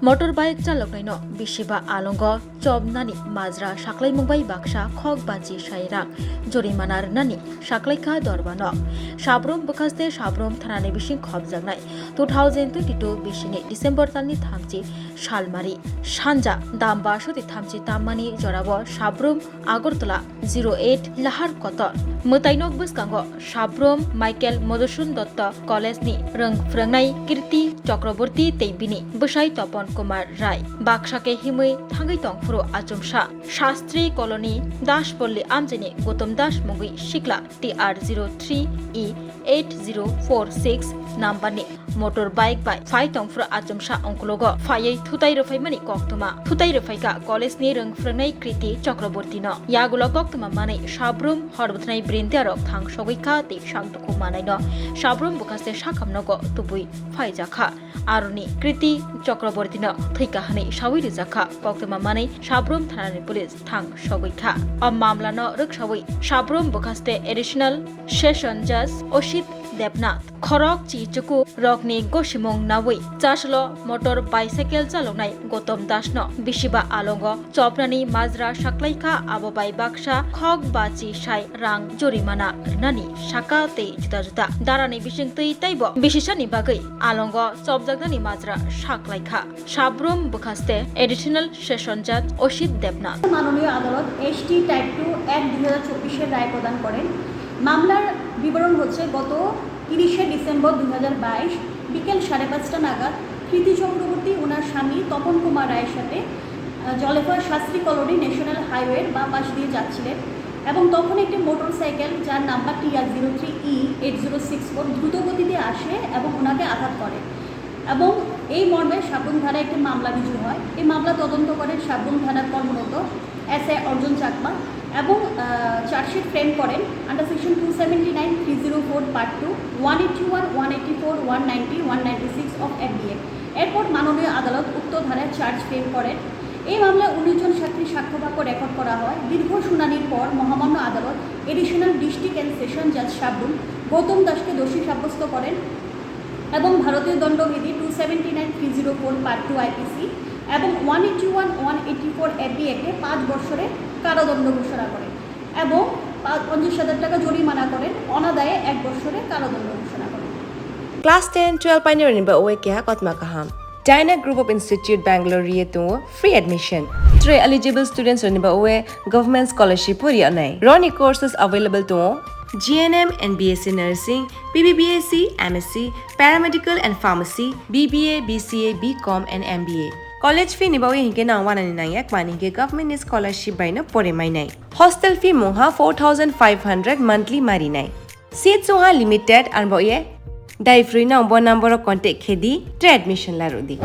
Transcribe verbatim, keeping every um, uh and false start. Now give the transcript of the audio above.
Motorbike chaloknaino bisiba alongo chobnani majra saklaimung bai baksa khok bachi sai rang jorimana rwnani saklaikha Dorbano. Sabrum bwkhaste Sabrum thanani bising khopjaknai two thousand twenty-two bisini December talni thamchi salmari sanja damba soti thamchi tammani jorao Sabrum Agartala zero eight Lahar Kotor. Mwtainok bwskango Sabrum Michael Madhusudan Dutta College ni rwng phrwngnai Kirti Chakraborty tei bini bwsai Topon Kumar Rai. Baksa khe himwi thangwi tongphuru achomsa Shastri Colony Daspalli amchaini Gautam Das mungwi sikla T R zero three E eight zero four six number ni motor bike bai phai tongphuru achomsa ongkologo phaiwi thutai rwphaimani koktwma. Thutai rwphaikha college ni rwng phrwngnai Kriti Chakraborty no. Yagulo koktwma manwi Sabrum hor bwthanai brindia rok thang sogwi kha tei sak dukhu manai no Sabrum bwkhaste sakhamnogo tubui phaijakha. Aroni Kriti Chakraborty no thwikha hwnwi sawi rijakha. Koktwma manwi Sabrum thanani police thang sogwi kha. O mamla no rwksawi Sabrum bwkhaste Additional Session Judge Osit Debnath khorok chi chuku rokni gosimung nawi chaslo motor bicycle chaloknai Gautam Das no bisiba alongo chopnani majra saklaikha, abo bai baksa khok bachi sai rang jorimana rwnani saka tei juda juda darani bisingtwi teibo bisisani bagwi alongo chopjaknani majra saklaikha. Sabrum bwkhaste Additional Session Judge Osit Debnath. মাননীয় আদালত ST type two এক দুই হাজার চব্বিশের রায় প্রদান করেন। মামলার বিবরণ হচ্ছে, গত তিরিশে ডিসেম্বর দুই হাজার বাইশ বিকেল সাড়ে পাঁচটা নাগাদ কৃতি চক্রবর্তী ওনার স্বামী তপন কুমার রায়ের সাথে, আহ, জলেফা শাস্ত্রী কলোনি ন্যাশনাল হাইওয়ের বাঁ পাশ দিয়ে যাচ্ছিলেন এবং তখন একটি মোটরসাইকেল, যার number T R zero three E eight zero six four, দ্রুত গতিতে আসে এবং ওনাকে আঘাত করে এবং এই মর্মে সাবরুম থানায় একটি মামলা রুজু হয়। এই মামলা তদন্ত করেন সাবরুম থানার কর্মরত এসআই অর্জুন চাকমা এবং, আহ, চার্জশিট ফ্রেম করেন under section two seventy nine three zero four part two, one eighty one, one eighty four, one ninety, one ninety six of FBA. এরপর মাননীয় আদালত উক্ত ধারায় চার্জ ফ্রেম করেন। এই মামলায় উনিশ জন সাক্ষীর সাক্ষ্য বাক্য রেকর্ড করা হয়। দীর্ঘ শুনানির পর মহামান্য আদালত এডিশনাল ডিস্ট্রিক্ট অ্যান্ড সেশন জাজ সাবরুম গৌতম দাসকে দোষী সাব্যস্ত করেন এবং ভারতীয় দণ্ডবিধি two seventy nine three zero four part two IPC এবং one eighty one, one eighty four FB অ্যাক্টে পাঁচ বছরের কারাদণ্ড ঘোষণা করেন এবং পা-, পঞ্চাশ হাজার টাকা জরিমানা করেন, অনাদায়ে এক বছরের কারাদণ্ড ঘোষণা করেন। Class ten, twelve painirokni bagwi keha kothoma kaham. Dyna Group of Institute Bangalore ri tongo free admission. Tei eligible students rokni bagwi government scholarship bo rwnai. Roni courses available tongo G N M and B S C Nursing, B B B S C, M S C, Paramedical and Pharmacy, B B A, B C A, B Com and M B A. College fee ni bagwi hinkhe nang wanani nangya, mani hinkhe government ni scholarship bai no pore mainai. Hostel fee mungha four thousand five hundred monthly marinai. Seats wngha limited, arbo ye dai phrwi no bo number o contact khe di, tei admission la rw di.